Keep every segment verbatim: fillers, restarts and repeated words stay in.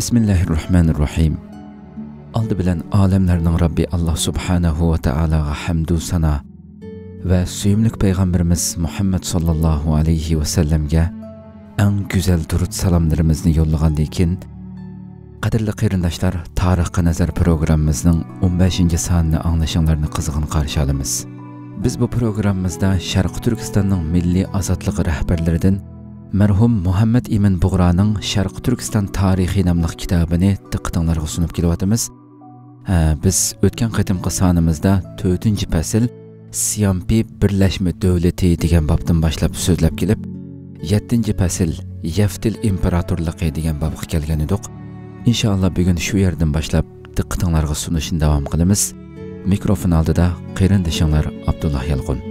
بىسمىللاھىررەھمانىررەھىم. ئالدى بىلەن ئالەملەرنىڭ رەببى ئاللا سۇبھانەھۇ ۋە تائالاغا ھەمدۇ سانا ۋە سۆيۈملۈك پەيغەمبىرىمىز مۇھەممەد ساللاللاھۇ ئەلەيھى ۋەسەللەمگە ئەڭ گۈزەل دۇرۇت سالاملىرىمىزنى يوللىغاندىن كېيىن، قەدىرلىك قېرىنداشلار، تارىخقا نەزەر پروگراممىمىزنىڭ ئون بەشىنچى سانىنى ئاڭلىشىڭلارنى قىزغىن قارشى ئالىمىز. بىز بۇ پروگراممىمىزدا شەرقىي تۈركىستاننىڭ مىللىي ئازادلىق رەھبەرلىرىدىن مەرھۇم مۇھەممەد ئىمىن بۇغرانىڭ شەرقىي تۈركىستان تارىخى ناملىق كىتابىنى دىققىتىڭلارغا سۇنۇپ كېلىۋاتىمىز. ھە، بىز ئۆتكەن قېتىمقى سانىمىزدا تۆتىنچى پەسىل سيامپى بىرلەشمە دۆلىتى دېگەن بابتىن باشلاپ سۆزلەپ كېلىپ، يەتتىنچى پەسىل يەفتىل ئىمپېراتورلۇقى دېگەن بابقا كەلگەن ئىدۇق. ئىنشائاللا، بۈگۈن شۇ يەردىن باشلاپ دىققىتىڭلارغا سۇنۇشنى داۋام قىلىمىز. مىكروفون ئالدىدا قېرىندىشىڭلار ئابدۇللا يالقۇن.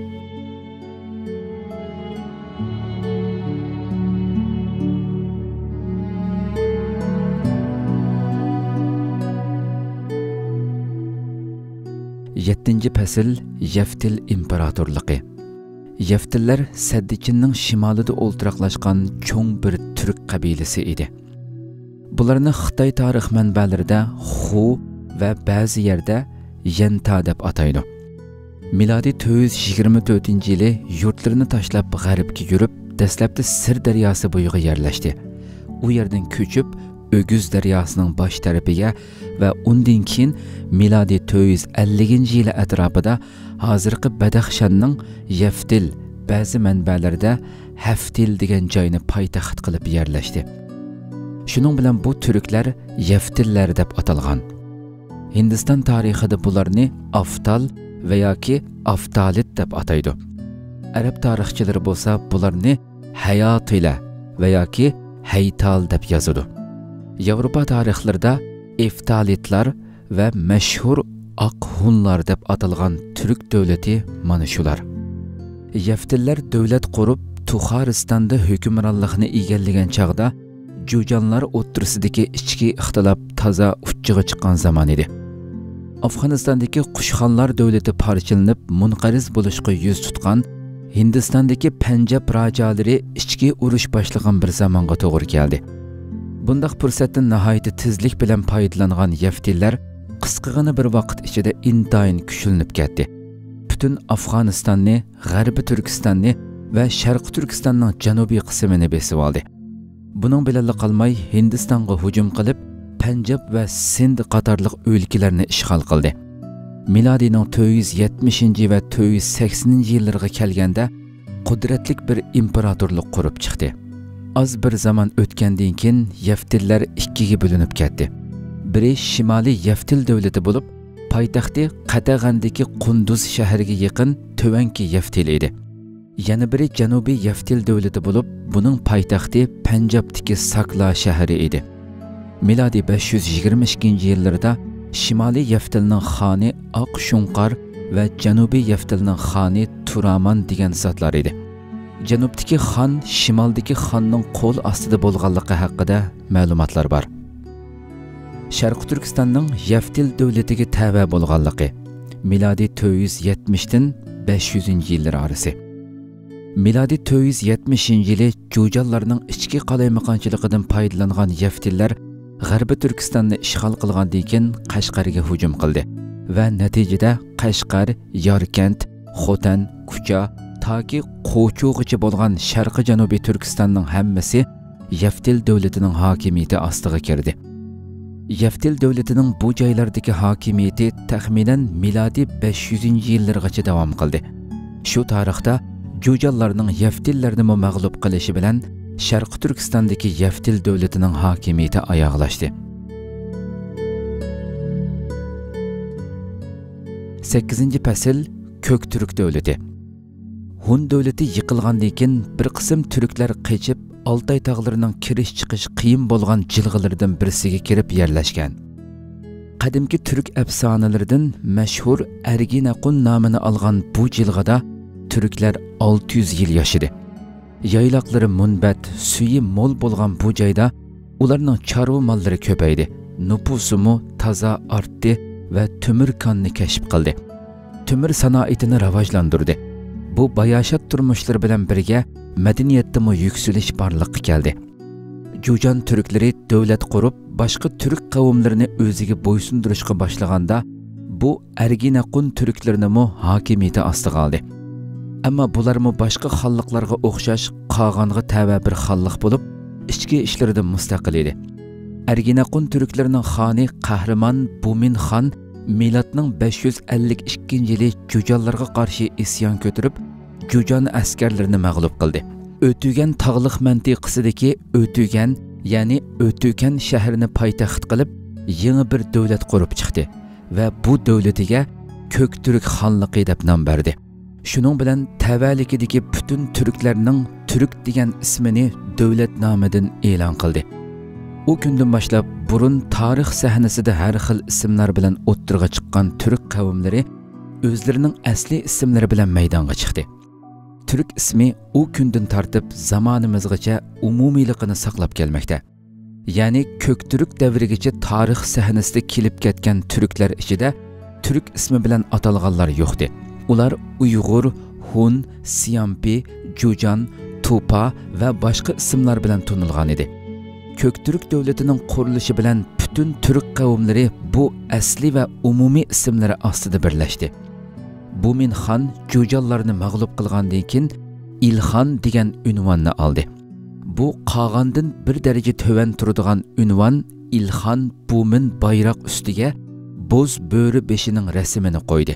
يەتتىنچى پەسىل، يەفتىل ئىمپېراتورلۇقى. يەفتىللەر سەددىچىننىڭ شىمالىدا ئولتۇراقلاشقان چوڭ بىر تۈرك قەبىلىسى ئىدى. بۇلارنى خىتاي تارىخ مەنبەلىرىدە خۇ ۋە بەزى يەردە يەنتا دەپ ئاتايدۇ. مىلادىي تۆت يۈز يىگىرمە تۆتىنچى يىلى يۇرتلىرىنى تاشلاپ غەربكە يۈرۈپ، دەسلەپتە سىر دەرياسى بويىغا يەرلەشتى. ئۇ يەردىن كۆچۈپ، ئۆگۈز دەرياسىنىڭ باش تەرىپىگە ۋە ئۇندىن كېيىن مىلادىي تۆت يۈز ئەللىكىنچى يىلى ئەتراپىدا ھازىرقى بەدەخشاننىڭ يەفتىل، بەزى مەنبەلەردە ھەفتىل دېگەن جاينى پايتەخت قىلىپ يەرلەشتى. شۇنىڭ بىلەن بۇ تۈركلەر يەفتىللەر دەپ ئاتالغان. ھىندىستان تارىخىدا بۇلارنى ئافتال ۋە ياكى ئافتالىت دەپ ئاتايدۇ. ئەرەب تارىخچىلىرى بولسا بۇلارنى ھەياتىلە ۋە ياكى ھەيتال دەپ يازىدۇ. ياۋروپا تارىخلىرىدا ئېفتالىتلار ۋە مەشھۇر ئاق ھۇنلار دەپ ئاتالغان تۈرك دۆلىتى مانا شۇلار. يەفتىللەر دۆلەت قۇرۇپ، تۇخارىستاندا ھۆكۈمرانلىقنى ئىگىلىگەن چاغدا جۇجانلار ئوتتۇرىسىدىكى ئىچكى ئىختىلاپ تازا ئۇچچىغا چىققان زامان ئىدى. ئافغانىستاندىكى قۇشخانلار دۆلىتى پارچىلىنىپ، مۇنقەرز بولۇشقا يۈز تۇتقان ھىندىستاندىكى پەنجاب راجالىرى ئىچكى ئۇرۇش باشلىغان بىر زامانغا توغرا كەلدى. بۇنداق پۇرسەتتىن ناھايىتى تېزلىك بىلەن پايدىلانغان يەفتىللەر قىسقىغىنە بىر ۋاقىت ئىچىدە ئىنتايىن كۈچلىنىپ كەتتى. پۈتۈن ئافغانىستاننى، غەربىي تۈركىستاننى ۋە شەرقىي تۈركىستاننىڭ جەنۇبىي قىسمىنى بېسىۋالدى. بۇنىڭ بىلەنلا قالماي، ھىندىستانغا ھۇجۇم قىلىپ، پەنجاب ۋە سىند قاتارلىق ئۆلكىلەرنى ئىشغال قىلدى. مىلادىينىڭ تۆت يۈز يەتمىشىنچى ۋە تۆت يۈز سەكسىنىنچى يىللىرىغا كەلگەندە، قۇدرەتلىك بىر ئىمپېراتورلۇق قۇرۇپ چىقتى. ئاز بىر زامان ئۆتكەندىن كېيىن، يەفتىللەر ئىككىگە بۆلۈنۈپ كەتتى. بىرى شىمالىي يەفتىل دۆلىتى بولۇپ، پايتەختى قەتەغەندىكى قۇندۇز شەھىرىگە يېقىن تۆۋەنكى يەفتىل ئىدى. يەنە بىرى جەنۇبىي يەفتىل دۆلىتى بولۇپ، بۇنىڭ پايتەختى پەنجابتىكى ساكلا شەھىرى ئىدى. مىلادىي بەش يۈز يىگىرمە ئىككىنچى يىللىرىدا شىمالىي يەفتىلنىڭ خانى ئاق شۇڭقار ۋە جەنۇبىي يەفتىلنىڭ خانى تۇرامان دېگەن زاتلار ئىدى. جەنۇبتىكى خان شىمالدىكى خاننىڭ قول ئاستىدا بولغانلىقى ھەققىدە مەلۇماتلار بار. شەرقىي تۈركىستاننىڭ يەفتىل دۆلىتىگە تەۋە بولغانلىقى، مىلادىي تۆت يۈز يەتمىشتىن بەش يۈزىنچى يىللىرى ئارىسى. مىلادىي تۆت يۈز يەتمىشىنچى يىلى جۇجانلارنىڭ ئىچكى قالايمىقانچىلىقىدىن پايدىلانغان يەفتىللەر غەربىي تۈركىستاننى ئىشغال قىلغاندىن كېيىن قەشقەرگە ھۇجۇم قىلدى ۋە نەتىجىدە قەشقەر، ياركەنت، خوتەن، كۇچا، تاكى قوچۇغىچە بولغان شەرقىي جەنۇبىي تۈركىستاننىڭ ھەممىسى يەفتىل دۆلىتىنىڭ ھاكىمىيىتى ئاستىغا كىردى. يەفتىل دۆلىتىنىڭ بۇ جايلاردىكى ھاكىمىيىتى تەخمىنەن مىلادىي بەش يۈزىنچى يىللىرىغىچە داۋام قىلدى. شۇ تارىختا جۇجانلارنىڭ يەفتىللەرنىمۇ مەغلۇپ قىلىشى بىلەن شەرقىي تۈركىستاندىكى يەفتىل دۆلىتىنىڭ ھاكىمىيىتى ئاياغلاشتى. سەككىزىنچى پەسىل، كۆك تۈرك دۆلىتى. ھۇن دۆلىتى يىقىلغاندىن كېيىن، بىر قىسىم تۈركلەر قېچىپ، ئالتاي تاغلىرىنىڭ كىرىش-چىقىش قىيىن بولغان جىلغىلىرىدىن بىرسىگە كىرىپ يەرلەشكەن. قەدىمكى تۈرك ئەپسانىلىرىدىن مەشھۇر ئەرگىنەقۇن نامىنى ئالغان بۇ جىلغىدا تۈركلەر ئالتە يۈز يىل ياشىدى. يايلاقلىرى مۇنبەت، سۈيى مول بولغان بۇ جايدا ئۇلارنىڭ چارۋا ماللىرى كۆپەيدى، نوپۇسىمۇ تازا ئارتتى ۋە تۆمۈر كاننى كەشىپ قىلدى. تۆمۈر سانائىتىنى راۋاجلاندۇردى. بۇ باياشات تۇرمۇشلىرى بىلەن بىرگە مەدەنىيەتتىمۇ يۈكسىلىش بارلىققا كەلدى. جۇجان تۈركلىرى دۆلەت قۇرۇپ، باشقا تۈرك قەۋملىرىنى ئۆزىگە بويسۇندۇرۇشقا باشلىغاندا، بۇ ئەرگىنەقۇن تۈركلىرىنىمۇ ھاكىمىيىتى ئاستىغا ئالدى. ئەمما بۇلارمۇ باشقا خانلىقلارغا ئوخشاش قاغانغا تەۋە بىر خانلىق بولۇپ، ئىچكى ئىشلىرىدا مۇستەقىل ئىدى. ئەرگىنەقۇن تۈركلىرىنىڭ خانى قەھرىمان بۇمىن خان مىلادنىڭ بەش يۈز ئەللىك ئىككىنچى يىلى جۇجانلارغا قارشى ئىسيان كۆتۈرۈپ، جۇجان ئەسكەرلىرىنى مەغلۇپ قىلدى. ئۆتۈگەن تاغلىق مەنتىقىسىدىكى ئۆتۈگەن، يەنى ئۆتۈكەن شەھىرىنى پايتەخت قىلىپ، يېڭى بىر دۆلەت قۇرۇپ چىقتى ۋە بۇ دۆلىتىگە كۆكتۈرك خانلىقى دەپ نام بەردى. شۇنىڭ بىلەن تەۋەلىكىدىكى پۈتۈن تۈركلەرنىڭ تۈرك دېگەن ئىسمىنى دۆلەت نامىدىن ئېلان قىلدى. ئۇ كۈندىن باشلاپ بۇرۇن تارىخ سەھنىسىدە ھەر خىل ئىسىملار بىلەن ئوتتۇرىغا چىققان تۈرك قەۋملىرى ئۆزلىرىنىڭ ئەسلىي ئىسىملىرى بىلەن مەيدانغا چىقتى. تۈرك ئىسمى ئۇ كۈندىن تارتىپ زامانىمىزغىچە ئومۇمىيلىقىنى ساقلاپ كەلمەكتە. يەنى كۆكتۈرك دەۋرىگىچە تارىخ سەھنىسىدە كېلىپ كەتكەن تۈركلەر ئىچىدە تۈرك ئىسمى بىلەن ئاتالغانلار يوقتى. ئۇلار ئۇيغۇر، ھۇن، سيامپى، جۇجان، توپا ۋە باشقا ئىسىملار بىلەن تونۇلغان ئىدى. كۆكتۈرك دۆلىتىنىڭ قۇرۇلۇشى بىلەن پۈتۈن تۈرك قەۋملىرى بۇ ئەسلىي ۋە ئومۇمىي ئىسىملىرى ئاستىدا بىرلەشتى. بۇمىن خان جۇجانلارنى مەغلۇپ قىلغاندىن كېيىن، ئىلخان دېگەن ئۇنۋاننى ئالدى. بۇ قاغاندىن بىر دەرىجە تۆۋەن تۇرىدىغان ئۇنۋان ئىلخان بۇمىن بايراق ئۈستىگە بوز بۆرە بېشىنىڭ رەسىمىنى قويدى.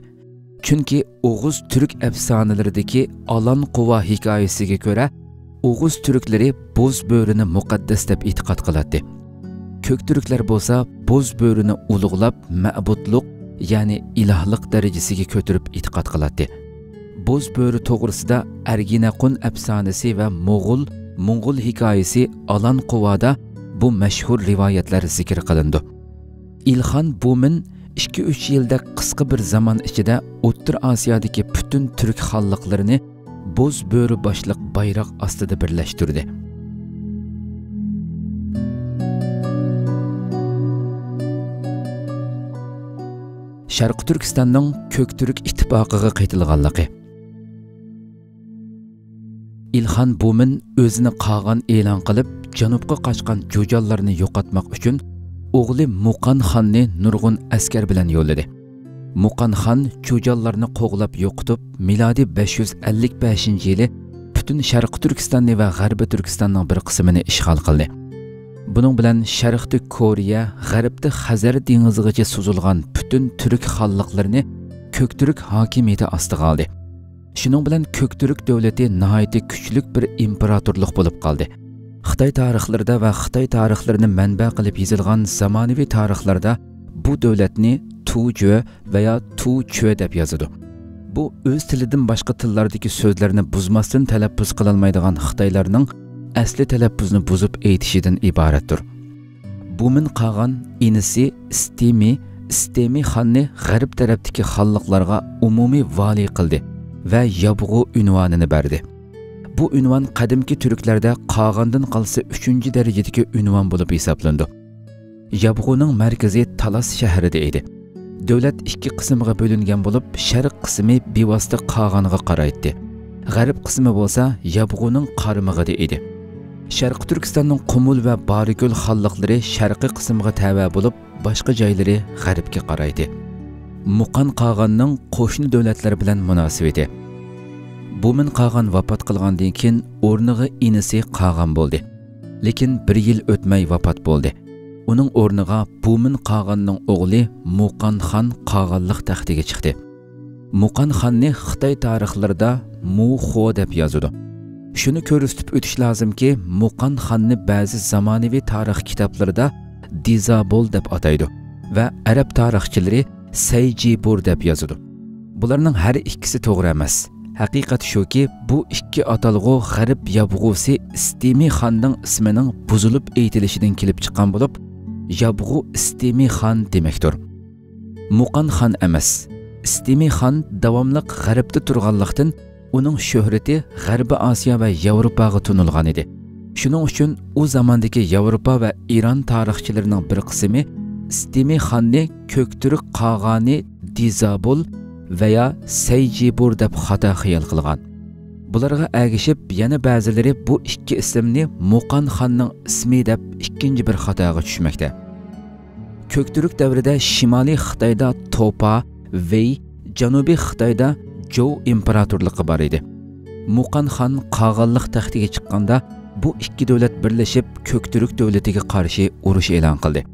چۈنكى ئوغۇز تۈرك ئەپسانىلىرىدىكى ئالان قۇۋا ھېكايىسىگە كۆرە، ئوغۇز تۈركلىرى بوز بۆرىنى مۇقەددەس دەپ ئېتىقاد قىلاتتى. كۆك تۈركلەر بولسا بوز بۆرىنى ئۇلۇغلاپ، مەبۇدلۇق، يەنى ئىلاھلىق دەرىجىسىگە كۆتۈرۈپ ئېتىقاد قىلاتتى. بوز بۆرە توغرىسىدا ئەرگىنەقۇن ئەپسانىسى ۋە موغۇل، موڭغۇل ھېكايىسى ئالان قۇۋادا بۇ مەشھۇر رىۋايەتلەر زىكىر قىلىنىدۇ. ئىلخان بۇمىن ئىككى-ئۈچ يىلدەك قىسقا بىر زامان ئىچىدە ئوتتۇرا ئاسىيادىكى پۈتۈن تۈرك خانلىقلىرىنى بوز بۆرە باشلىق بايراق ئاستىدا بىرلەشتۈردى. شەرقىي تۈركىستاننىڭ كۆك تۈرك ئىتتىپاقىغا قېتىلغانلىقى. ئىلخان بۇمىن ئۆزىنى قاغان ئېلان قىلىپ، جەنۇبقا قاچقان جۇجانلارنى يوقاتماق ئۈچۈن ئوغلى مۇقان خاننى نۇرغۇن ئەسكەر بىلەن يوللىدى. مۇقان خان جۇجانلارنى قوغلاپ يوقىتىپ، مىلادىي بەش يۈز ئەللىك بەشىنچى يىلى پۈتۈن شەرقىي تۈركىستاننى ۋە غەربىي تۈركىستاننىڭ بىر قىسمىنى ئىشغال قىلدى. بۇنىڭ بىلەن شەرقتە كورېيە، غەربتە خەزەر دېڭىزىغىچە سوزۇلغان پۈتۈن تۈرك خانلىقلىرىنى كۆك تۈرك ھاكىمىيىتى ئاستىغا ئالدى. شۇنىڭ بىلەن كۆك تۈرك دۆلىتى ناھايىتى كۈچلۈك بىر ئىمپېراتورلۇق بولۇپ قالدى. خىتاي تارىخلىرىدا ۋە خىتاي تارىخلىرىنى مەنبە قىلىپ يېزىلغان زامانىۋى تارىخلاردا بۇ دۆلەتنى تۇجۆ ۋەيا تۇچۆ دەپ يازىدۇ. بۇ ئۆز تىلىدىن باشقا تىللاردىكى سۆزلەرنى بۇزماستىن تەلەپپۇز قىلالمايدىغان خىتايلارنىڭ ئەسلى تەلەپپۇزنى بۇزۇپ ئېيتىشىدىن ئىبارەتتۇر. بۇمىن قاغان ئىنىسى ئىستېمى، ئىستېمى خاننى غەرب تەرەپتىكى خانلىقلارغا ئومۇمىي ۋالىي قىلدى ۋە يابغۇ ئۇنۋانىنى بەردى. بۇ ئۇنۋان قەدىمكى تۈركلەردە قاغاندىن قالسا ئۈچىنچى دەرىجىدىكى ئۇنۋان بولۇپ ھېسابلىنىدۇ. يابغۇنىڭ مەركىزى تالاس شەھىرىدە ئىدى. دۆلەت ئىككى قىسىمغا بۆلۈنگەن بولۇپ، شەرق قىسمى بىۋاسىتە قاغانغا قارايتتى. غەرب قىسمى بولسا يابغۇنىڭ قارمىقىدا ئىدى. شەرقىي تۈركىستاننىڭ قۇمۇل ۋە بارىكۆل خانلىقلىرى شەرقىي قىسىمغا تەۋە بولۇپ، باشقا جايلىرى غەربكە قارايدۇ. مۇقان قاغاننىڭ قوشنا دۆلەتلەر بىلەن مۇناسىۋىتى. بۇمىن قاغان ۋاپات قىلغاندىن كېيىن، ئورنىغا ئىنىسى قاغان بولدى. لېكىن بىر يىل ئۆتمەي ۋاپات بولدى. ئۇنىڭ ئورنىغا بۇمىن قاغاننىڭ ئوغلى مۇقان خان قاغانلىق تەختىگە چىقتى. مۇقان خاننى خىتاي تارىخلىرىدا مۇخو دەپ يازىدۇ. شۇنى كۆرسىتىپ ئۆتۈش لازىمكى، مۇقان خاننى بەزى زامانىۋى تارىخ كىتابلىرىدا دىزابول دەپ ئاتايدۇ ۋە ئەرەب تارىخچىلىرى سەيجىبۇر دەپ يازىدۇ. بۇلارنىڭ ھەر ئىككىسى توغرا ئەمەس. ھەقىقەت شۇكى، بۇ ئىككى ئاتالغۇ غەرب يابغۇسى ئىستېمى خاننىڭ ئىسمىنىڭ بۇزۇلۇپ ئېيتىلىشىدىن كېلىپ چىققان بولۇپ، يابغۇ ئىستېمى خان دېمەكتۇر. مۇقان خان ئەمەس. ئىستېمى خان داۋاملىق غەربتە تۇرغانلىقتىن، ئۇنىڭ شۆھرىتى غەربىي ئاسىيا ۋە ياۋروپاغا تونۇلغان ئىدى. شۇنىڭ ئۈچۈن ئۇ زاماندىكى ياۋروپا ۋە ئىران تارىخچىلىرىنىڭ بىر قىسمى ئىستېمى خاننى كۆكتۈرك قاغانى دىزابول ۋەيا سەيجىبۇر دەپ خاتا خىيال قىلغان. بۇلارغا ئەگىشىپ، يەنە بەزىلىرى بۇ ئىككى ئىسىمنى مۇقان خاننىڭ ئىسمى دەپ ئىككىنچى بىر خاتاغا چۈشمەكتە. كۆكتۈرك دەۋرىدە شىمالىي خىتايدا توپا، ۋېي، جەنۇبىي خىتايدا جوۋ ئىمپېراتورلۇقى بار ئىدى. مۇقان خان قاغانلىق تەختىگە چىققاندا، بۇ ئىككى دۆلەت بىرلىشىپ كۆكتۈرك دۆلىتىگە قارشى ئۇرۇش ئېلان قىلدى.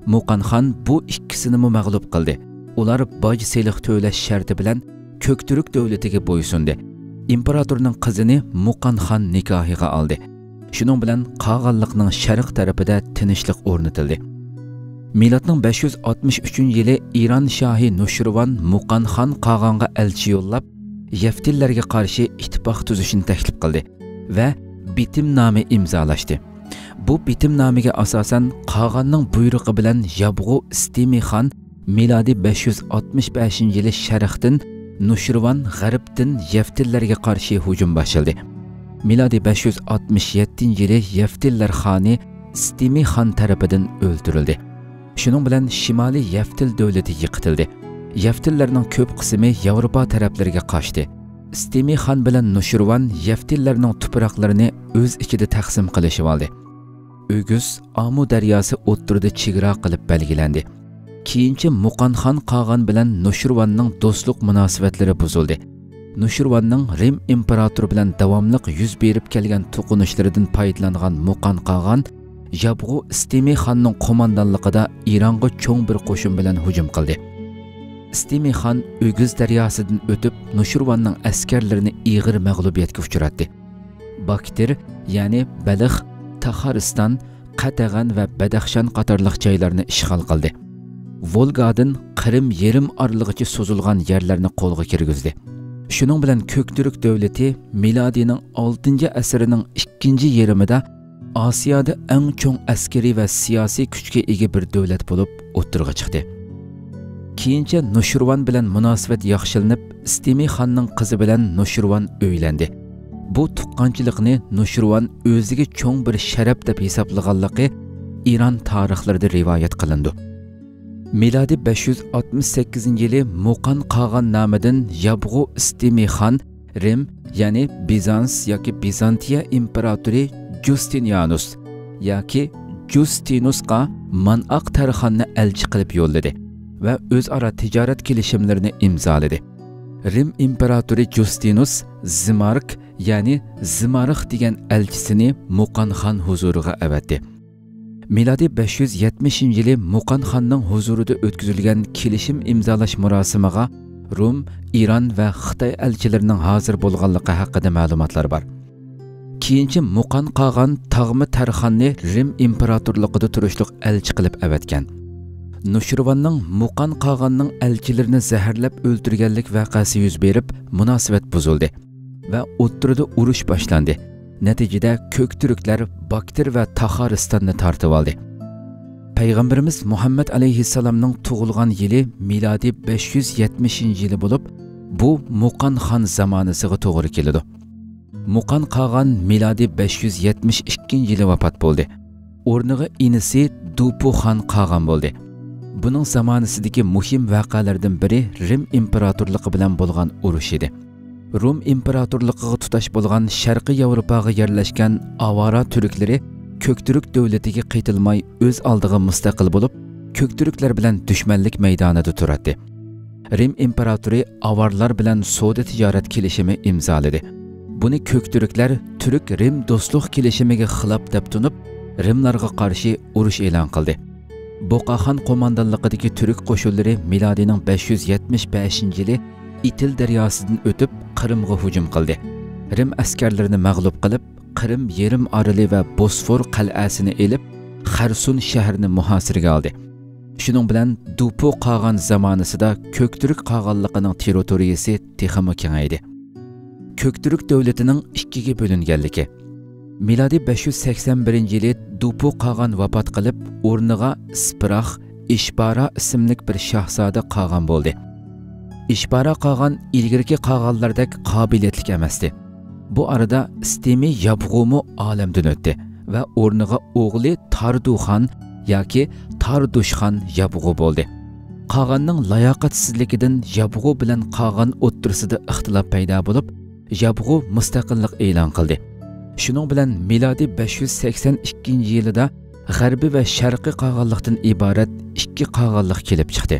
مۇقان خان بۇ ئىككىسىنىمۇ مەغلۇپ قىلدى. ئۇلار باج سېلىق تۆلەش شەرتى بىلەن كۆكتۈرك دۆلىتىگە بويسۇندى. ئىمپېراتورنىڭ قىزىنى مۇقان خان نىكاھىغا ئالدى. شۇنىڭ بىلەن قاغانلىقنىڭ شەرق تەرىپىدە تىنچلىق ئورنىتىلدى. مىلادنىڭ بەش يۈز ئاتمىش ئۈچىنچى يىلى ئىران شاھى نۇشىرۋان مۇقان خان قاغانغا ئەلچى يوللاپ، يەفتىللەرگە قارشى ئىتتىپاق تۈزۈشنى تەكلىپ قىلدى ۋە بىتىمنامە ئىمزالاشتى. بۇ بىتىمنامىگە ئاساسەن، قاغاننىڭ بۇيرۇقى بىلەن يابغۇ ئىستىمى خان مىلادىي بەش يۈز ئاتمىش بەشىنچى يىلى شەرقتىن، نۇشىرۋان غەربتىن يەفتىللەرگە قارشى ھۇجۇم باشلىدى. مىلادىي بەش يۈز ئاتمىش يەتتىنچى يىلى يەفتىللەر خانى ئىستىمى خان تەرىپىدىن ئۆلتۈرۈلدى. شۇنىڭ بىلەن شىمالىي يەفتىل دۆلىتى يىقىتىلدى. يەفتىللەرنىڭ كۆپ قىسمى ياۋروپا تەرەپلىرىگە قاچتى. ئىستىمى خان بىلەن نۇشىرۋان يەفتىللەرنىڭ تۇپراقلىرىنى ئۆز ئىچىدە تەقسىم قىلىشىۋالدى. ئۆگۈس ئامۇ دەرياسى ئوتتۇرىدا چېگرا قىلىپ بەلگىلەندى. كېيىنچە مۇقان خان قاغان بىلەن نۇشىرۋاننىڭ دوستلۇق مۇناسىۋەتلىرى بۇزۇلدى. نۇشىرۋاننىڭ رىم ئىمپېراتورى بىلەن داۋاملىق يۈز بېرىپ كەلگەن توقۇنۇشلىرىدىن پايدىلانغان مۇقان قاغان يابغۇ ئىستىمى خاننىڭ قوماندانلىقىدا ئىرانغا چوڭ بىر قوشۇن بىلەن ھۇجۇم قىلدى. ئىستىمى خان ئۆگۈز دەرياسىدىن ئۆتۈپ، نۇشىرۋاننىڭ ئەسكەرلىرىنى ئېغىر مەغلۇبىيەتكە ئۇچراتتى. باكتىر، يەنى بەلخ، تاخارىستان، قەتەغەن ۋە بەدەخشان قاتارلىق جايلارنى ئىشغال قىلدى. ۋولگادىن قىرىم يېرىم ئارىلىغىچە سوزۇلغان يەرلەرنى قولغا كىرگۈزدى. شۇنىڭ بىلەن كۆكتۈرك دۆلىتى مىلادىينىڭ ئالتىنچى ئەسىرىنىڭ ئىككىنچى يېرىمىدا ئاسىيادا ئەڭ چوڭ ئەسكىرىي ۋە سىياسىي كۈچكە ئىگە بىر دۆلەت بولۇپ ئوتتۇرىغا چىقتى. كېيىنچە نۇشىرۋان بىلەن مۇناسىۋەت ياخشىلىنىپ، ئىستىمى خاننىڭ قىزى بىلەن نۇشىرۋان ئۆيلەندى. بۇ تۇغقانچىلىقنى نۇشىرۋان ئۆزىگە چوڭ بىر شەرەپ دەپ ھېسابلىغانلىقى ئىران تارىخلىرىدا رىۋايەت قىلىنىدۇ. مىلادىي بەش يۈز ئاتمىش سەككىزىنچى يىلى مۇقان قاغان نامىدىن يابغۇ ئىستىمى خان رىم، يەنى بىزانس ياكى بىزانتىيە ئىمپېراتورى جۇستىنىيانۇس ياكى جۇستىنۇسقا مانئاق تەرخاننى ئەلچى قىلىپ يوللىدى ۋە ئۆزئارا تىجارەت كېلىشىملىرىنى ئىمزالىدى. رىم ئىمپېراتورى جۇستىنۇس زىمارك، يەنى زىمارخ دېگەن ئەلچىسىنى مۇقان خان ھۇزۇرىغا ئەۋەتتى. مىلادىي بەش يۈز يەتمىشىنچى يىلى مۇقان خاننىڭ ھۇزۇرىدا ئۆتكۈزۈلگەن كېلىشىم ئىمزالاش مۇراسىمىغا رۇم، ئىران ۋە خىتاي ئەلچىلىرىنىڭ ھازىر بولغانلىقى ھەققىدە مەلۇماتلار بار. كېيىنچە مۇقان قاغان تاغمە تەرخاننى رىم ئىمپېراتورلۇقىدا تۇرۇشلۇق ئەلچى قىلىپ ئەۋەتكەن. نۇشىرۋاننىڭ مۇقان قاغاننىڭ ئەلچىلىرىنى زەھەرلەپ ئۆلتۈرگەنلىك ۋەقەسى يۈز بېرىپ، مۇناسىۋەت بۇزۇلدى ۋە ئوتتۇرىدا ئۇرۇش باشلاندى. نەتىجىدە كۆكتۈركلەر باكتىر ۋە تاخارىستاننى تارتىۋالدى. پەيغەمبىرىمىز مۇھەممەد ئەلەيھىسسالامنىڭ تۇغۇلغان يىلى مىلادىي بەش يۈز يەتمىشىنچى يىلى بولۇپ، بۇ مۇقان خان زامانىسىغا توغرا كېلىدۇ. مۇقان قاغان مىلادىي بەش يۈز يەتمىش ئىككىنچى يىلى ۋاپات بولدى. ئورنىغا ئىنىسى دۇپۇ خان قاغان بولدى. بۇنىڭ زامانىسىدىكى مۇھىم ۋەقەلەردىن بىرى رىم ئىمپېراتورلۇقى بىلەن بولغان ئۇرۇش ئىدى. رۇم ئىمپېراتورلۇقىغا تۇتاش بولغان شەرقىي ياۋروپاغا يەرلەشكەن ئاۋارا تۈركلىرى كۆكتۈرك دۆلىتىگە قېتىلماي، ئۆز ئالدىغا مۇستەقىل بولۇپ، كۆكتۈركلەر بىلەن دۈشمەنلىك مەيدانىدا تۇراتتى. رىم ئىمپېراتورى ئاۋارلار بىلەن سودا تىجارەت كېلىشىمى ئىمزالىدى. بۇنى كۆكتۈركلەر تۈرك رىم دوستلۇق كېلىشىمىگە خىلاپ دەپ تونۇپ، رىملارغا قارشى ئۇرۇش ئېلان قىلدى. بوقاخان قوماندانلىقىدىكى تۈرك قوشۇنلىرى مىلادىينىڭ بەش يۈز يەتمىش بەشىنچى يىلى ئىتىل دەرياسىدىن ئۆتۈپ، قىرىمغا ھۇجۇم قىلدى. رىم ئەسكەرلىرىنى مەغلۇپ قىلىپ، قىرىم يېرىم ئارىلى ۋە بوسفور قەلئەسىنى ئېلىپ، خەرسۇن شەھىرىنى مۇھاسىرىگە ئالدى. شۇنىڭ بىلەن دۇپۇ قاغان زامانىسىدا كۆكتۈرك قاغانلىقىنىڭ تېررىتورىيىسى تېخىمۇ كېڭەيدى. كۆكتۈرك دۆلىتىنىڭ ئىككىگە بۆلۈنگەنلىكى. مىلادىي بەش يۈز سەكسەن بىرىنچى يىلى دۇپۇ قاغان ۋاپات قىلىپ، ئورنىغا سپراخ ئىشبارا ئىسىملىك بىر شاھزادە قاغان بولدى. ئىشبارا قاغان ئىلگىرىكى قاغانلاردەك قابىلىيەتلىك ئەمەستى. بۇ ئارىدا ئىستېمى يابغۇمۇ ئالەمدىن ئۆتتى ۋە ئورنىغا ئوغلى تاردۇخان ياكى تاردۇشخان يابغۇ بولدى. قاغاننىڭ لاياقەتسىزلىكىدىن يابغۇ بىلەن قاغان ئوتتۇرىسىدا ئىختىلاپ پەيدا بولۇپ، يابغۇ مۇستەقىللىق ئېلان قىلدى. شۇنىڭ بىلەن مىلادىي بەش يۈز سەكسەن ئىككىنچى يىلىدا غەربىي ۋە شەرقىي قاغانلىقتىن ئىبارەت ئىككى قاغانلىق كېلىپ چىقتى.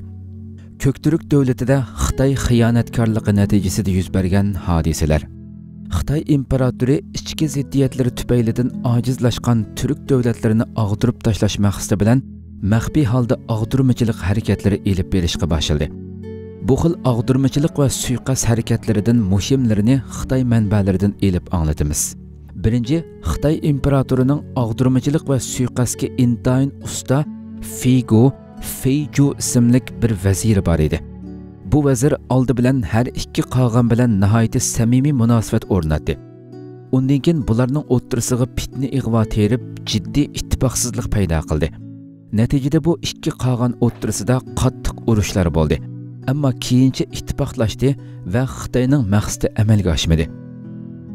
كۆكتۈرك دۆلىتىدە خىتاي خىيانەتكارلىقى نەتىجىسىدە يۈز بەرگەن ھادىسىلەر. خىتاي ئىمپېراتورى ئىچكى زىددىيەتلىرى تۈپەيلىدىن ئاجىزلاشقان تۈرك دۆلەتلىرىنى ئاغدۇرۇپ تاشلاش مەقسىتى بىلەن مەخپىي ھالدا ئاغدۇرمىچىلىق ھەرىكەتلىرى ئېلىپ بېرىشقا باشلىدى. بۇ خىل ئاغدۇرمىچىلىق ۋە سۇيىقەست ھەرىكەتلىرىدىن مۇھىملىرىنى خىتاي مەنبەلىرىدىن ئېلىپ ئاڭلىتىمىز. بىرىنچى، خىتاي ئىمپېراتورىنىڭ ئاغدۇرمىچىلىق ۋە سۇيىقەستكە ئىنتايىن ئۇستا فېيگو، فېيجۇ ئىسىملىك بىر ۋەزىرى بار ئىدى. بۇ ۋەزىر ئالدى بىلەن ھەر ئىككى قاغان بىلەن ناھايىتى سەمىمىي مۇناسىۋەت ئورناتتى. ئۇندىن كېيىن بۇلارنىڭ ئوتتۇرىسىغا پىتنە ئىغۋا تېرىپ، جىددىي ئىتتىپاقسىزلىق پەيدا قىلدى. نەتىجىدە بۇ ئىككى قاغان ئوتتۇرىسىدا قاتتىق ئۇرۇشلار بولدى. ئەمما كېيىنچە ئىتتىپاقلاشتى ۋە خىتاينىڭ مەقسىتى ئەمەلگە ئاشمىدى.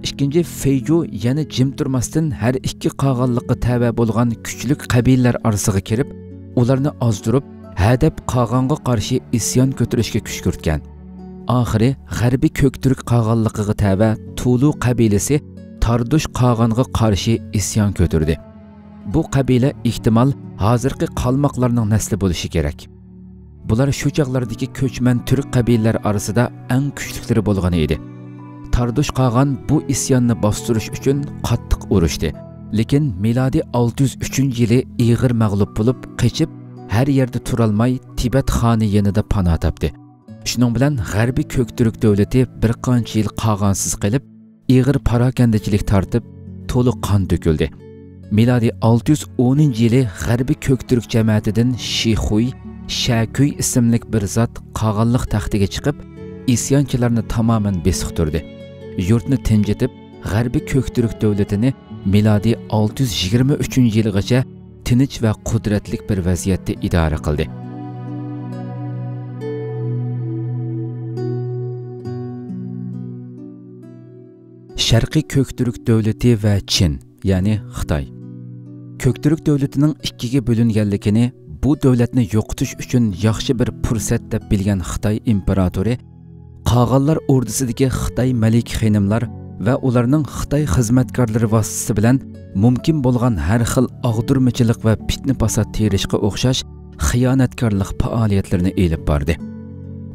ئىككىنچى، فېيجۇ يەنە جىم تۇرماستىن ھەر ئىككى قاغانلىققا تەۋە بولغان كۈچلۈك قەبىلىلەر ئارىسىغا كىرىپ، ئۇلارنى ئازدۇرۇپ، ھەدەپ قاغانغا قارشى ئىسيان كۆتۈرۈشكە كۈشكۈرتكەن. ئاخىرى غەربىي كۆكتۈرك قاغانلىقىغا تەۋە تۇلۇ قەبىلىسى تاردۇش قاغانغا قارشى ئىسيان كۆتۈردى. بۇ قەبىلە ئېھتىمال ھازىرقى قالماقلارنىڭ نەسلى بولۇشى كېرەك. بۇلار شۇ چاغلاردىكى كۆچمەن تۈرك قەبىلىلەر ئارىسىدا ئەڭ كۈچلۈكلىرى بولغان ئىدى. تاردۇش قاغان بۇ ئىسياننى باستۇرۇش ئۈچۈن قاتتىق ئۇرۇشتى. لېكىن مىلادىي ئالتە يۈز ئۈچىنچى يىلى ئېغىر مەغلۇپ بولۇپ قېچىپ، ھەر يەردە تۇرالماي تىبەت خانى يېنىدا پانا تاپتى. شۇنىڭ بىلەن غەربىي كۆكتۈرك دۆلىتى بىر قانچە يىل قاغانسىز قېلىپ، ئېغىر پاراكەندىچىلىك تارتىپ، تولا قان تۆكۈلدى. مىلادىي ئالتە يۈز ئونىنچى يىلى غەربىي كۆكتۈرك جەمەتىدىن شىخۇي، شەكۈي ئىسىملىك بىر زات قاغانلىق تەختىگە چىقىپ، ئىسيانچىلارنى تامامەن بېسىقتۇردى. يۇرتنى تىنجىتىپ، غەربىي كۆكتۈرك دۆلىتىنى مىلادىي ئالتە يۈز يىگىرمە ئۈچىنچى يىلغىچە تىنچ ۋە قۇدرەتلىك بىر ۋەزىيەتتە ئىدارە قىلدى. شەرقىي كۆكتۈرك دۆلىتى ۋە چىن، يەنى خىتاي. كۆكتۈرك دۆلىتىنىڭ ئىككىگە بۆلۈنگەنلىكىنى بۇ دۆلەتنى يوقىتىش ئۈچۈن ياخشى بىر پۇرسەت دەپ بىلگەن خىتاي ئىمپېراتورى قاغانلار ئوردىسىدىكى خىتاي مەلىكە خېنىملار ۋە ئۇلارنىڭ خىتاي خىزمەتكارلىرى ۋاسىتىسى بىلەن مۇمكىن بولغان ھەر خىل ئاغدۇرمىچىلىق ۋە پىتنە-پاسات تېرىشقا ئوخشاش خىيانەتكارلىق پائالىيەتلىرىنى ئېلىپ باردى.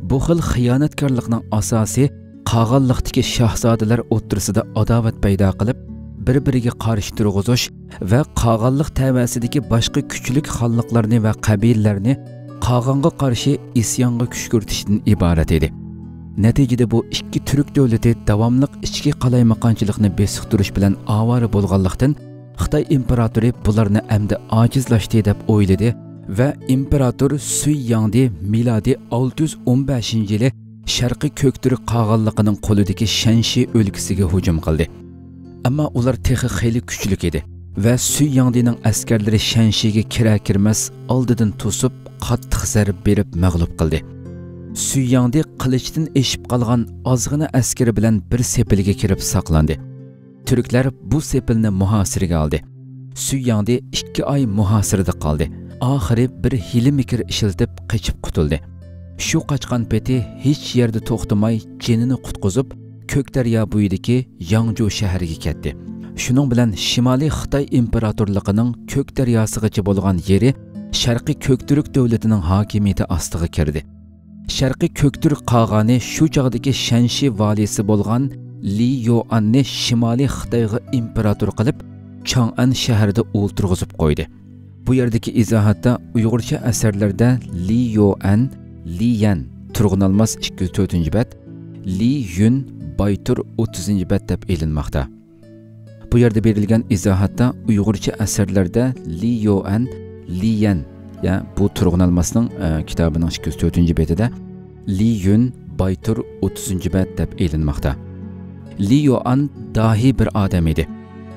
بۇ خىل خىيانەتكارلىقنىڭ ئاساسى قاغانلىقتىكى شاھزادىلەر ئوتتۇرىسىدا ئاداۋەت پەيدا قىلىپ، بىر-بىرىگە قارشى تۇرغۇزۇش ۋە قاغانلىق تەۋەسىدىكى باشقا كۈچلۈك خانلىقلارنى ۋە قەبىلىلەرنى قاغانغا قارشى ئىسيانغا كۈشكۈرتۈشتىن ئىبارەت ئىدى. نەتىجىدە بۇ ئىككى تۈرك دۆلىتى داۋاملىق ئىچكى قالايمىقانچىلىقنى بېسىقتۇرۇش بىلەن ئاۋارە بولغانلىقتىن، خىتاي ئىمپېراتورى بۇلارنى ئەمدى ئاجىزلاشتى دەپ ئويلىدى ۋە ئىمپېراتور سۈي ياڭدى مىلادىي ئالتە يۈز ئون بەشىنچى يىلى شەرقىي كۆكتۈرك قاغانلىقىنىڭ قولىدىكى شەنشى ئۆلكىسىگە ھۇجۇم قىلدى. ئەمما ئۇلار تېخى خېلى كۈچلۈك ئىدى ۋە سۈي ياڭدىنىڭ ئەسكەرلىرى شەنشىگە كىرەر-كىرمەس ئالدىدىن توسۇپ، قاتتىق زەربە بېرىپ مەغلۇپ قىلدى. سۈي ياڭدى قىلىچتىن ئېشىپ قالغان ئازغىنە ئەسكىرى بىلەن بىر سېپىلگە كىرىپ ساقلاندى. تۈركلەر بۇ سېپىلنى مۇھاسىرىگە ئالدى. سۈي ياڭدى ئىككى ئاي مۇھاسىرىدە قالدى. ئاخىرى بىر ھىيلە-مىكىر ئىشلىتىپ قېچىپ قۇتۇلدى. شۇ قاچقان پېتى ھېچ يەردە توختىماي جېنىنى قۇتقۇزۇپ، كۆك دەريا بويىدىكى ياڭجۇ شەھىرىگە كەتتى. شۇنىڭ بىلەن شىمالىي خىتاي ئىمپېراتورلۇقىنىڭ كۆك دەرياسىغىچە بولغان يېرى شەرقىي كۆكتۈرك دۆلىتىنىڭ ھاكىمىيىتى ئاستىغا كىردى. شەرقىي كۆكتۈرك قاغانى شۇ چاغدىكى شەنشى ۋالىيسى بولغان لى يوئاننى شىمالىي خىتايغا ئىمپېراتور قىلىپ، چاڭئەن شەھىرىدە ئولتۇرغۇزۇپ قويدى. بۇ يەردىكى ئىزاھاتتا ئۇيغۇرچە ئەسەرلەردە لى يوئەن، لى يەن، تۇرغۇنالماس ئىككى يۈز تۆتىنچى بەت، لى يۈن، بايتۇر ئوتتۇزىنچى بەت دەپ ئېلىنماقتا. بۇ يەردە بېرىلگەن ئىزاھاتتا ئۇيغۇرچە ئەسەرلەردە لى يوئەن، لى يەن، يا بۇ تۇرغۇنالماسنىڭ، ئە، كىتابىنىڭ ئىككى يۈز تۆتىنچى بېتىدە لى يۈن، بايتۇر ئوتتۇزىنچى بەت دەپ ئېلىنماقتا. لى يوئان داھىي بىر ئادەم ئىدى.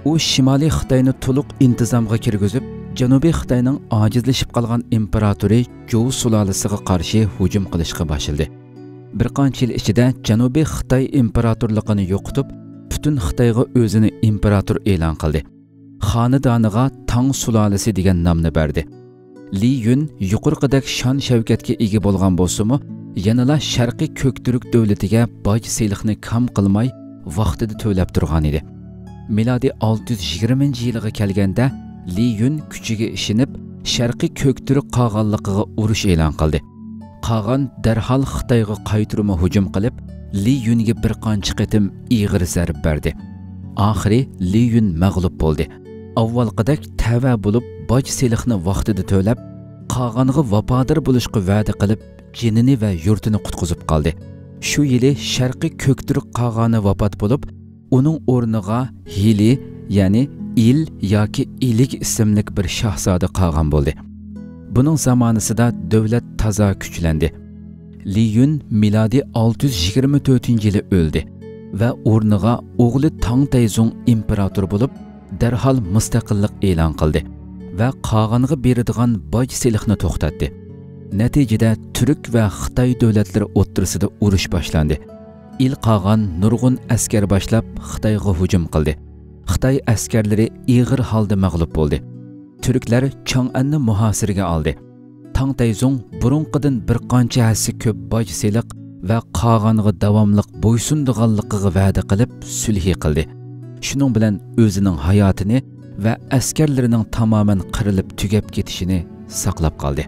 ئۇ شىمالىي خىتاينى تولۇق ئىنتىزامغا كىرگۈزۈپ، جەنۇبىي خىتاينىڭ ئاجىزلىشىپ قالغان ئىمپېراتورى جوۋ سۇلالىسىغا قارشى ھۇجۇم قىلىشقا باشلىدى. بىر قانچە يىل ئىچىدە جەنۇبىي خىتاي ئىمپېراتورلۇقىنى يوقىتىپ، پۈتۈن خىتايغا ئۆزىنى ئىمپېراتور ئېلان قىلدى. خانىدانىغا تاڭ سۇلالىسى دېگەن نامنى بەردى. لى يۈن يۇقىرىقىدەك شان-شەۋكەتكە ئىگە بولغان بولسىمۇ، يەنىلا شەرقىي كۆكتۈرك دۆلىتىگە باج-سېلىقنى كام قىلماي، ۋاقتىدا تۆلەپ تۇرغان ئىدى. مىلادىي ئالتە يۈز يىگىرمىنچى يىلىغا كەلگەندە، لى يۈن كۈچىگە ئىشىنىپ، شەرقىي كۆكتۈرك قاغانلىقىغا ئۇرۇش ئېلان قىلدى. قاغان دەرھال خىتايغا قايتۇرما ھۇجۇم قىلىپ، لى يۈنگە بىر قانچە قېتىم ئېغىر زەربە بەردى. ئاخىرى لى يۈن مەغلۇپ بولدى. ئاۋۋالقىدەك تەۋە بولۇپ، باج سېلىقنى ۋاقتىدا تۆلەپ، قاغانغا ۋاپادار بولۇشقا ۋەدە قىلىپ، جېنىنى ۋە يۇرتىنى قۇتقۇزۇپ قالدى. شۇ يىلى شەرقىي كۆكتۈرك قاغانى ۋاپات بولۇپ، ئۇنىڭ ئورنىغا ھىلى، يەنى ئىل ياكى ئىلىگ ئىسىملىك بىر شاھزادە قاغان بولدى. بۇنىڭ زامانىسىدا دۆلەت تازا كۈچلەندى. لى يۈن مىلادىي ئالتە يۈز يىگىرمە تۆتىنچى يىلى ئۆلدى ۋە ئورنىغا ئوغلى تاڭ تەيزۇڭ ئىمپېراتور بولۇپ، دەرھال مۇستەقىللىق ئېلان قىلدى ۋە قاغانغا بېرىدىغان باج سېلىقنى توختاتتى. نەتىجىدە تۈرك ۋە خىتاي دۆلەتلىرى ئوتتۇرىسىدا ئۇرۇش باشلاندى. ئىل قاغان نۇرغۇن ئەسكەر باشلاپ، خىتايغا ھۇجۇم قىلدى. خىتاي ئەسكەرلىرى ئېغىر ھالدا مەغلۇپ بولدى. تۈركلەر چاڭئەننى مۇھاسىرىگە ئالدى. تاڭ تەيزۇڭ بۇرۇنقىدىن بىر قانچە ھەسسە كۆپ باج سېلىق ۋە قاغانغا داۋاملىق بويسۇنىدىغانلىقىغا ۋەدە قىلىپ، سۈلھى قىلدى. شۇنىڭ بىلەن ئۆزىنىڭ ھاياتىنى ۋە ئەسكەرلىرىنىڭ تامامەن قىرىلىپ تۈگەپ كېتىشىنى ساقلاپ قالدى.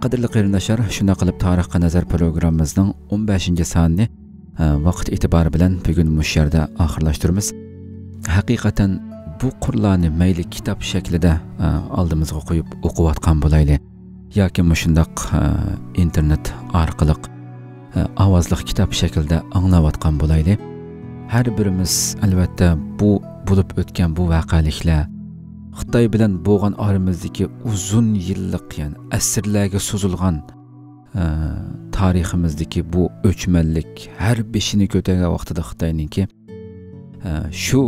قەدىرلىك قېرىنداشلار، شۇنداق قىلىپ تارىخقا نەزەر پروگراممىمىزنىڭ ئون بەشىنچى سانىنى، ئە، ۋاقىت ئېتىبارى بىلەن بۈگۈن مۇشۇ يەردە ئاخىرلاشتۇرىمىز. ھەقىقەتەن بۇ قۇرلارنى مەيلى كىتاب شەكلىدە، ئە، ئالدىمىزغا قويۇپ ئوقۇۋاتقان بولايلى ياكى مۇشۇنداق، ئە، ئىنتېرنېت ئارقىلىق، ئە، ئاۋازلىق كىتاب شەكلىدە ئاڭلاۋاتقان بولايلى. ھەر بىرىمىز، ئەلۋەتتە، بۇ بولۇپ ئۆتكەن بۇ ۋەقەلىكلەر، خىتاي بىلەن بولغان ئارىمىزدىكى ئۇزۇن يىللىق، يەنى ئەسىرلەرگە سوزۇلغان، ئە، تارىخىمىزدىكى بۇ ئۆچمەنلىك، ھەر بېشىنى كۆتەرگەن ۋاقتىدا خىتاينىڭكى، ئە، شۇ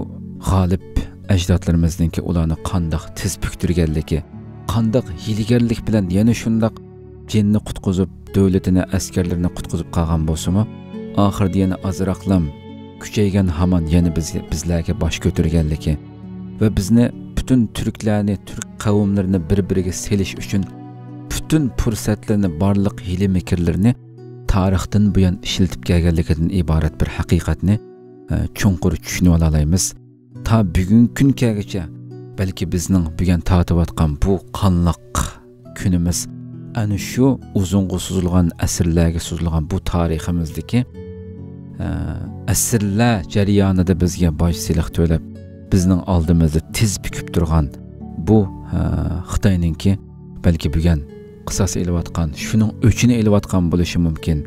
غالىب ئەجدادلىرىمىزنىڭكى ئۇلارنى قانداق تېز پۈكتۈرگەنلىكى، قانداق ھىيلىگەرلىك بىلەن يەنە شۇنداق جېنىنى قۇتقۇزۇپ، دۆلىتىنى، ئەسكەرلىرىنى قۇتقۇزۇپ قالغان بولسىمۇ، ئاخىرىدا يەنە ئازراقلام كۈچەيگەن ھامان يەنە بىز، بىزلەرگە باش كۆتۈرگەنلىكى ۋە بىزنى پۈتۈن تۈركلەرنى، تۈرك قەۋملىرىنى بىر-بىرىگە سېلىش ئۈچۈن پۈتۈن پۇرسەتلىرىنى، بارلىق ھىيلە-مىكىرلىرىنى تارىختىن بۇيان ئىشلىتىپ كەلگەنلىكىدىن ئىبارەت بىر ھەقىقەتنى، ئە، چوڭقۇر چۈشىنىۋالالايمىز. تا بۈگۈنكى كۈنگىچە، بەلكى بىزنىڭ بۈگۈن تارتىۋاتقان بۇ قانلىق كۈنىمىز ئەنە شۇ ئۇزۇنغا سوزۇلغان، ئەسىرلەرگە سوزۇلغان بۇ تارىخىمىزدىكى، ئە، ئەسىرلەر جەريانىدا بىزگە باج سېلىق تۆلەپ، بىزنىڭ ئالدىمىزدا تىز پۈكۈپ تۇرغان بۇ، ئە، خىتاينىڭكى بەلكى بۈگۈن قىساس ئېلىۋاتقان، شۇنىڭ ئۆچىنى ئېلىۋاتقان بولۇشى مۇمكىن.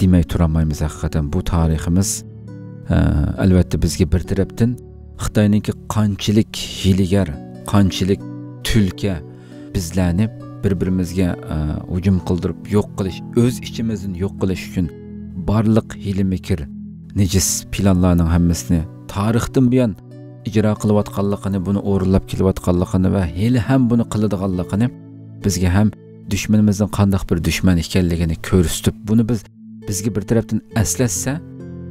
دېمەي تۇرالمايمىز ھەقىقەتەن. بۇ تارىخىمىز، ئە، ئەلۋەتتە بىزگە بىر تەرەپتىن خىتاينىڭكى قانچىلىك ھىيلىگەر، قانچىلىك تۈلكە بىزلەرنى بىر-بىرىمىزگە، ئە، ھۇجۇم قىلدۇرۇپ يوق قىلىش، ئۆز ئىچىمىزدىن يوق قىلىش ئۈچۈن بارلىق ھىيلە-مىكىر، نىجىس پىلانلارنىڭ ھەممىسىنى تارىختىن بۇيان ئىجرا قىلىۋاتقانلىقىنى، بۇنى ئورۇنلاپ كېلىۋاتقانلىقىنى ۋە ھېلىھەم بۇنى قىلىدىغانلىقىنى بىزگە ھەم دۈشمىنىمىزنىڭ قانداق بىر دۈشمەن ئىكەنلىكىنى كۆرسىتىپ، بۇنى بىز، بىزگە بىر تەرەپتىن ئەسلەتسە،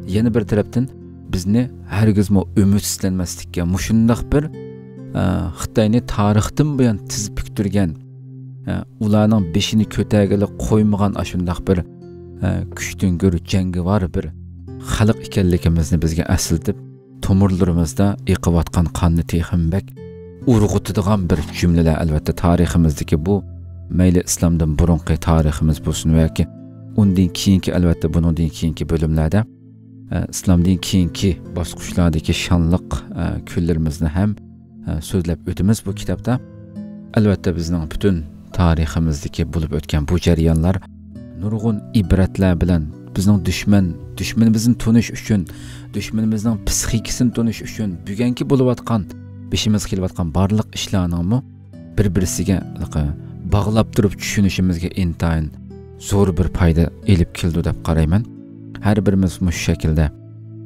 يەنە بىر تەرەپتىن بىزنى ھەرگىزمۇ ئۈمىدسىزلەنمەسلىككە، مۇشۇنداق بىر، ئە، خىتاينى تارىختىن بۇيان تىز پۈكتۈرگەن، ئە، ئۇلارنىڭ بېشىنى كۆتەرگىلى قويمىغان ئاشۇنداق بىر، ئە، كۈچتۈڭگۈر، جەڭگىۋار بىر خەلق ئىكەنلىكىمىزنى بىزگە ئەسلىتىپ، تومۇرلىرىمىزدا ئېقىۋاتقان قاننى تېخىمۇ بەك ئۇرغۇتىدىغان بىر جۈملىلەر، ئەلۋەتتە، تارىخىمىزدىكى بۇ، مەيلى ئىسلامدىن بۇرۇنقى تارىخىمىز بولسۇن ياكى ئۇندىن كېيىنكى، ئەلۋەتتە، بۇنىڭدىن كېيىنكى بۆلۈملەردە، ئە، ئىسلامدىن كېيىنكى باسقۇچلاردىكى شانلىق، ئە، كۈنلىرىمىزنى ھەم، ئە، سۆزلەپ ئۆتىمىز بۇ كىتابتا. ئەلۋەتتە، بىزنىڭ پۈتۈن تارىخىمىزدىكى بولۇپ ئۆتكەن بۇ جەريانلار نۇرغۇن ئىبرەتلەر بىلەن بىزنىڭ دۈشمەن، دۈشمىنىمىزنى تونۇش ئۈچۈن، دۈشمىنىمىزنىڭ پسىخىكىسىنى تونۇش ئۈچۈن، بۈگۈنكى بولۇۋاتقان، بېشىمىزغا كېلىۋاتقان بارلىق ئىشلارنىڭمۇ بىر-بىرسىگە باغلاپ تۇرۇپ چۈشىنىشىمىزگە ئىنتايىن زور بىر پايدا ئېلىپ كېلىدۇ دەپ قارايمەن. ھەر بىرىمىز مۇشۇ شەكىلدە،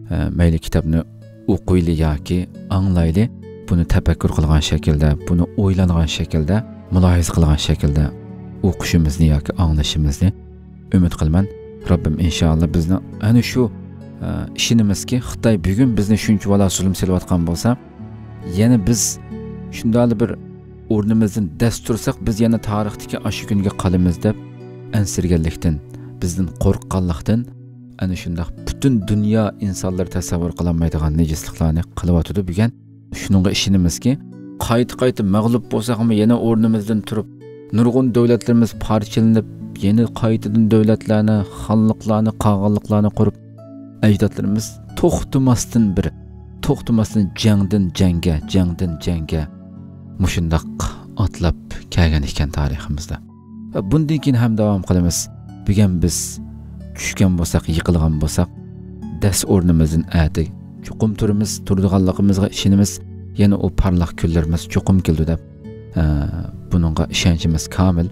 ئە، مەيلى كىتابنى ئوقۇيلى ياكى ئاڭلايلى، بۇنى تەپەككۇر قىلغان شەكىلدە، بۇنى ئويلانغان شەكىلدە، مۇلاھىزە قىلغان شەكىلدە ئوقۇشىمىزنى ياكى ئاڭلىشىمىزنى ئۈمىد قىلىمەن. رەببىم ئىنشائاللا بىزنى ئەنە شۇ، ئە، ئىشىنىمىزكى، خىتاي بۈگۈن بىزنى شۇنچىۋالا زۇلۇم سېلىۋاتقان بولسا، يەنە بىز شۇنداقلا بىر ئورنىمىزدىن دەس تۇرساق، بىز يەنە تارىختىكى ئاشۇ كۈنگە قالىمىز دەپ ئەنسىرىگەنلىكتىن، بىزدىن قورققانلىقتىن، ئەنە شۇنداق پۈتۈن دۇنيا ئىنسانلىرى تەسەۋۋۇر قىلالمايدىغان نىجىسلىقلارنى قىلىۋاتىدۇ بۈگۈن. شۇنىڭغا ئىشىنىمىزكى، قايتا-قايتا مەغلۇپ بولساقمۇ، يەنە ئورنىمىزدىن تۇرۇپ، نۇرغۇن دۆلەتلىرىمىز پارچىلىنىپ، يەنە قايتىدىن دۆلەتلەرنى، خانلىقلارنى، قاغانلىقلارنى قۇرۇپ، ئەجدادلىرىمىز توختىماستىن بىر، توختىماستىن جەڭدىن جەڭگە، جەڭدىن جەڭگە مۇشۇنداق ئاتلاپ كەلگەن ئىكەن تارىخىمىزدا. ۋە بۇندىن كېيىن ھەم داۋام قىلىمىز. بۈگۈن بىز چۈشكەن بولساق، يىقىلغان بولساق، دەس ئورنىمىزدىن ئەتە چوقۇم تۇرىمىز، تۇرىدىغانلىقىمىزغا ئىشىنىمىز. يەنە ئۇ پارلاق كۈنلىرىمىز چوقۇم كېلىدۇ دەپ، ئە، بۇنىڭغا ئىشەنچىمىز كامىل.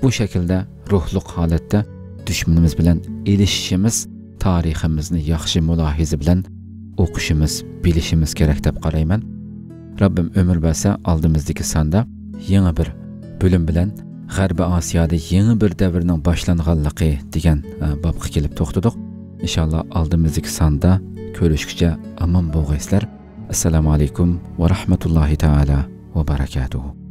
بۇ شەكىلدە روھلۇق ھالەتتە دۈشمىنىمىز بىلەن ئېلىشىشىمىز، تارىخىمىزنى ياخشى مۇلاھىزە بىلەن ئوقۇشىمىز، بىلىشىمىز كېرەك دەپ قارايمەن. رەببىم ئۆمۈر بەرسە، ئالدىمىزدىكى ساندا يېڭى بىر بۆلۈم بىلەن غەربىي ئاسىيادا يېڭى بىر دەۋرنىڭ باشلانغانلىقى دېگەن، ئە، بابقا كېلىپ توختىدۇق. ئىنشاللا ئالدىمىزدىكى ساندا كۆرۈشكىچە ئامان بولغايسىلەر. ئەسسالامۇ ئەلەيكۇم ۋە رەھمەتۇللاھى تائالا ۋە بەرەكاتۇھۇ.